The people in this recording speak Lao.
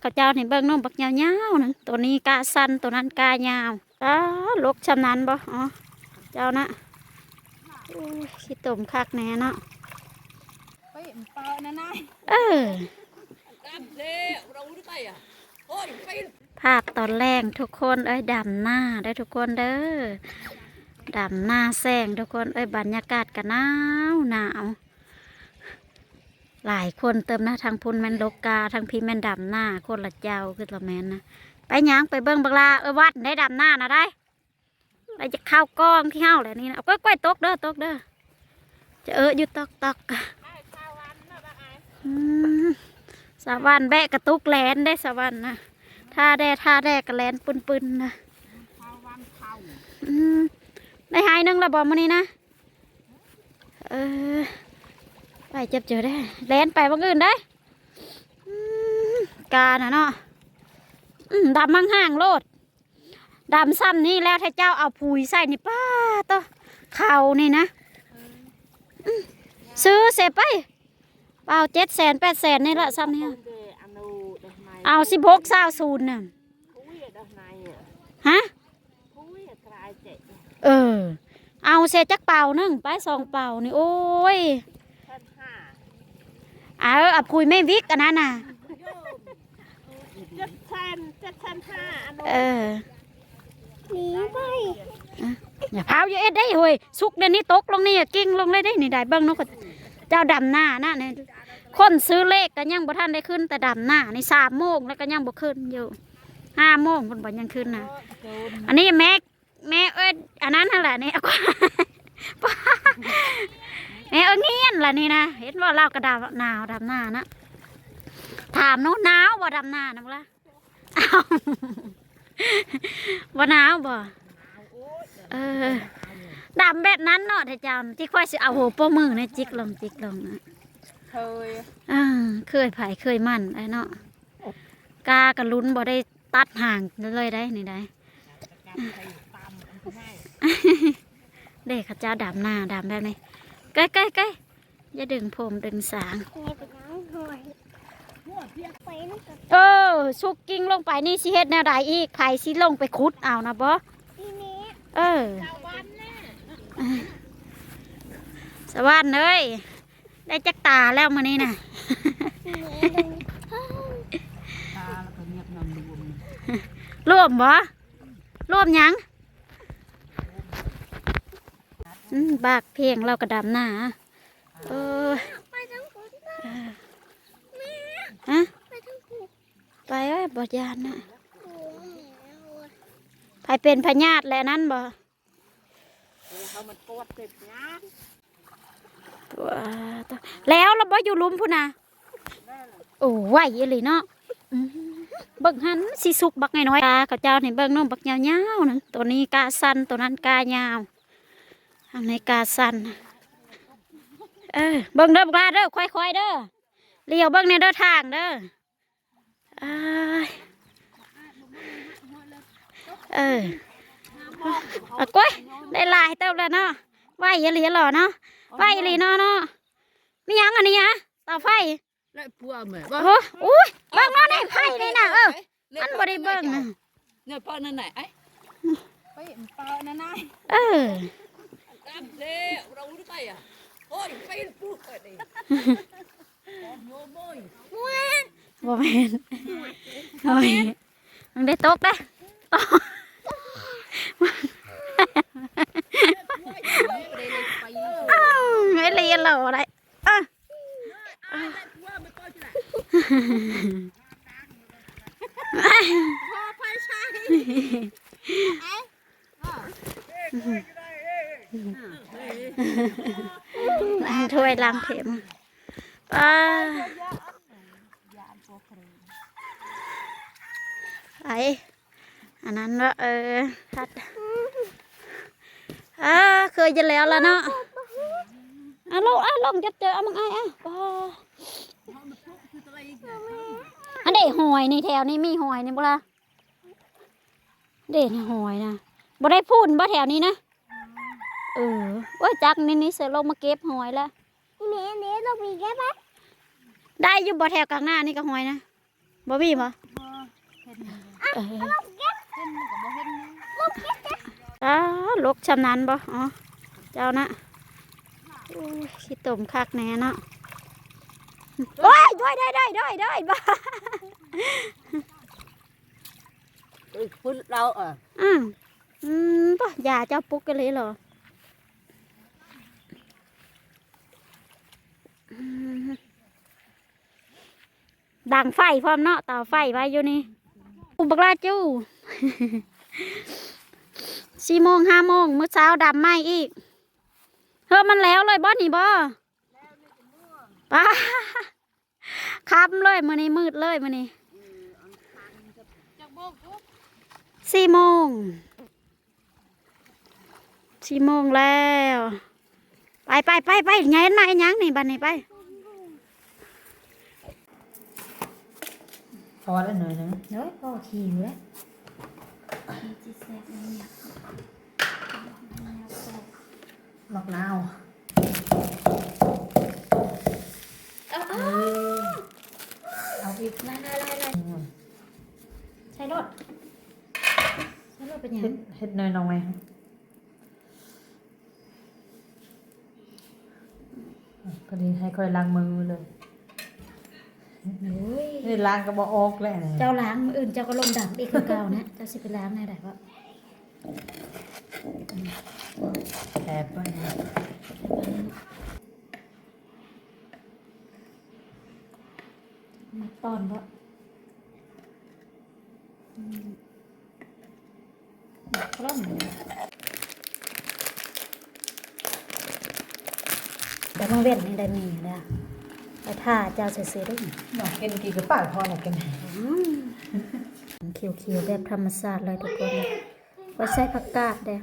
ເຂົາເຈົ້ານີ້ເບິ່ງເນາະ ບັກຍາວໆນັ້ນ ໂຕນີ້ກ້າສັ້ນ ໂຕນັ້ນກ້າຍາວ. ອ້າ ລົກຊ່ຳນັ້ນບໍ່? ອໍ ເຈົ້ານະ. ໂອ້ຍ ຂີ້ຕົມຄັກແນ່ເນາະ. ໄປເປົ່ານັ້ນນາຍ. ເອີ ພາບຕອນແລງທຸກຄົນເອີຍ ດຳນາເດີທຸກຄົນເດີ ດຳນາແຊງທຸກຄົນເອີຍ. ບັນຍາກາດກະໜາວໜາວ ຫຼາຍຄົນເຕີມນະ ທາງພຸ້ນແມ່ນລົກກ້າ ທາງພີ້ແມ່ນດຳນາ ຄົນລະເຈົ້າ ຄືລະແມ່ນນະ. ໄປຫຍັງ ໄປເບິ່ງບັກຫຼ້າ ເອີ ວັດໄດ້ດຳນານະໄດ໋. ໄປຈະເຂົ້າກ້ອງທີ່ເຮົາແຫຼະນີ້ນະ. ໂອ້ຍ ໂອ້ຍ ຕົກເດີ ຕົກເດີ ຈະເອີຢູ່ຕອກໆ. ອືມ ສາວວັນແບກກະຕຸກແລ່ນເດ້ ສາວວັນນະ ທ່າແດ່ ທ່າແດ່ກະແລ່ນປຶ້ນໆນະ. ອືມ ໄດ້ໄຮ່ໜຶ່ງລະບໍ່ມື້ນີ້ນະ? ເອີ ໄປຈັບເຈີໄດ້ ແລ່ນໄປໝ່ອງອື່ນໄດ້. ອືມ ການະເນາະ. ອືມ ດຳຫ່າງໆໂລດ ດຳຊ່ຳນີ້ແລ້ວ ຖ້າເຈົ້າເອົາປຸຍໃສ່ນີ້ ປ້າໂຕ ເຂົ້ານີ້ນະ. ອືມ ຊື້ເສຍໄປ ເປົ່າເຈັດແສນແປດແສນນີ້ລະ ຊ່ຳນີ້. ເອົາສິບຫົກຊາວສູນນະ. ຮະ? ເອີ ເອົາເສຍຈັກເປົາໜຶ່ງ ໄປສອງເປົານີ້. ໂອ້ຍ ເອົາ ເອົາປຸຍແມ່ວິກອັນນັ້ນນະ. ເຈັດແສນ ເຈັດແສນຫ້າອັນ. ເອີ ໜີໄປ. ອະ ຢ່າພາວ ຢ່າເຮັດໄດ໋ເຮີ້ຍ ສຸກດຽວນີ້ຕົກລົງນີ້ ກິ່ງລົງເລີຍເດ້ນີ້ໄດ໋. ເບິ່ງນົກ ເຈົ້າດຳນານະນີ້ ຄົນຊື້ເລກກະຍັງບໍ່ທັນໄດ້ຂຶ້ນ ແຕ່ດຳນານີ້ ສາມໂມງແລ້ວກະຍັງບໍ່ຂຶ້ນຢູ່ ຫ້າໂມງພຸ້ນບໍ່ຍັງຂຶ້ນນະ. ອັນນີ້ແມ່ ແມ່ເອີຍ ອັນນັ້ນຫັ້ນແຫຼະນີ້ ແມ່ເອີຍ ງຽນລະນີ້ນະ. ເຫັນບໍ່ ລາວກະດຳນາວ ດຳນານະ. ຖາມໜູ ໜາວບໍ່ ດຳນານະບໍ່ລະ? ອ້າວ ບໍ່ໜາວບໍ່? ເອີ ດຳແບບນັ້ນເນາະ ເຈົ້າ ທີ່ຂ້ອຍຊິເອົາຫົວໂປ້ມືນີ້ ຈິກລົງ ຈິກລົງນະ. ເຄີຍ ເອີ ເຄີຍໃຜເຄີຍມັນໄດ໋ເນາະ. ກາກະລຸ້ນບໍ່ໄດ້ຕັດຫາງເລີຍໄດ໋ນີ້ໄດ໋. ເດ້ ເຂົາເຈົ້າດຳນາ ດຳແບບນີ້ ໃກ້ໆໆ ຢ່າດຶງຜົມດຶງສາງ. ເອີ ສຸກກິ່ງລົງໄປນີ້ ຊິເຮັດແນວໃດອີກ? ໃຜຊິລົງໄປຂຸດເອົານະບໍ່? ເອີ ສະຫວັນເອີຍ ໄດ້ຈັກຕາແລ້ວມື້ນີ້ນະ? ລວມບໍ່? ລວມຫຍັງ? ອືມ ບາກເພງ ລາວກະດຳນາ. ເອີ ໄປທາງພຸ້ນ ເອີ ແມ່ ຮະ? ໄປທາງພຸ້ນ ໄປເອີຍ ບໍ່ຢ້ານນະ. ໂອ້ຍ ໃຜເປັນພະຍາດແລະນັ້ນບໍ່? ເອີ ເຮົາມັນກວດເປັນຍາດ. ວ້າ ແລ້ວລະບໍ່ ຢູ່ລຸ່ມພຸ້ນນະ. ໂອ້ ໄວອີ່ຫຼີເນາະ. ອືມ ເບິ່ງຫັ້ນ ຊິສຸກບັກນ້ອຍໆ. ຕາເຂົາເຈົ້ານີ້ເບິ່ງເນາະ ບັກຍາວໆນະ ໂຕນີ້ກ້າສັ້ນ ໂຕນັ້ນກ້າຍາວ ອັນນີ້ກ້າສັ້ນ. ເອີ ເບິ່ງເດີບັກຫຼ້າເດີ ຄ່ອຍໆເດີ ຫຼຽວເບິ່ງແດ່ເດີ ທາງເດີ. ອ້າຍ ເອີ ອາ ໂອ້ຍ ໄດ້ຫຼາຍເຕີບແລ້ວເນາະ. ໄວອີ່ຫຼີຫຼໍເນາະ ໄວອີ່ຫຼີເນາະ ເນາະ. ມີຫຍັງອັນນີ້ຫະ? ເຕົາໄຟ ແລະປົວແມ່ ໂອ້ ອຸ້ຍ ເບິ່ງເນາະ ໃນໄຟນີ້ນະ. ເອີ ມັນບໍ່ໄດ້ເບິ່ງນະ ເນາະ ເປົ່ານັ້ນນະ ໄອ້ ໄປເປົ່ານັ້ນນະ. ເອີ ບໍ່ແມ່ນ ໂອ້ຍ ມັນໄດ້ຕົກເດ້. ອ້າວ ໄດ້ເລີຍໄດ້ ເອີ ລ້າງຖ້ວຍລ້າງເຖມ ປ້າ ໄອ້ ອັນນັ້ນວ່າ ເອີ ພັດ ເອີ ເຄີຍຢູ່ແລ້ວລະເນາະ. ອາ ລົງ ອາ ລົງຈັບເຈີ ເອົາມັງອ້າຍ ເອົາ ປ້າ ອັນເດ ຫອຍນີ້ ແຖວນີ້ມີຫອຍນີ້ບໍ່ລະ? ເດ ຫອຍນະ ບໍ່ໄດ້ພຸ້ນບໍ່ແຖວນີ້ນະ? ເອີ ໂອ້ຍ ຈັກນີ້ ນີ້ເສືອລົງມາເກັບຫອຍລະ. ນີ້ ນີ້ລົງໄປເກັບໄປ ໄດ້ຢູ່ບໍ່ແຖວກາງໜ້ານີ້ກະຫອຍນະ? ບໍ່ມີບໍ່? ເອີ ເຫັນມັນກໍບໍ່ເຫັນນະ. ອ້າ ລົກຊ່ຳນັ້ນບໍ່? ອໍ ເຈົ້ານະ. ໂອ້ຍ ຂີ້ຕົມຄັກແນ່ເນາະ. ໂອ້ຍ ໂດຍ ໂດຍ ໂດຍ ໂດຍ ໂດຍ ບ້າ. ເອີ ພຸ້ນລາວ ອືມ ອືມ ປະ ຢາເຈົ້າປຸກກັນເລີຍເຫລອ? ອືມ ດັງໄຟພ້ອມເນາະ ເຕົາໄຟໄວ້ຢູ່ນີ້. ອຸ ບັກຫຼ້າຈູ່ ສີ່ໂມງ ຫ້າໂມງ ມື້ເຊົ້າດຳໃໝ່ອີກ. ເຮີ ມັນແລ້ວເລີຍບໍ່ນີ້ບໍ່? ປ້າ ຄ່ຳເລີຍ ມື້ນີ້ມືດເລີຍມື້ນີ້. ຈັກໂມງ? ສີ່ໂມງ ສີ່ໂມງແລ້ວ. ໄປ ໄປ ໄປ ໄປ ຍາຍເຫັນມາເຮັດຫຍັງນີ້ ບັດນີ້ໄປ. ພໍແລ້ວໜ້ອຍໜຶ່ງ. ໂອ້ຍ ພໍຫິວແລ້ວ. ໝາກນາວ. ເອົາ ເອົາ ເອົາອີກ ໄລ່ໆໆ ອືມ ໃສ່ໂລດ ໃສ່ໂລດ ເປັນຫຍັງ? ເຮັດ ເຮັດໜ້ອຍໆ ພໍດີໃຫ້ຂ້ອຍລ້າງມືເລີຍ. ໂອ້ຍ ນີ້ລ້າງກໍບໍ່ອອກແລ້ວ. ເຈົ້າລ້າງ ມື້ອື່ນເຈົ້າກໍລົງດຳອີກຄືເກົ່ານະ. ເຈົ້າຊິໄປລ້າງແນວໃດເກາະ? ແອບເບິ່ງ ມັກຕອນບໍ່? ອືມ ແຕ່ມາເວັນນີ້ໄດ້ມີແລ້ວ ໄປຖ້າເຈົ້າຊື່ໆເດ້. ຢາກກິນກີ່ກະປາວພໍແລ້ວກິນ. ອືມ ຂຽວໆ ແບບທຳມະຊາດເລີຍທຸກຄົນ. ຂ້ອຍໃສ່ຜັກກາດເດ້.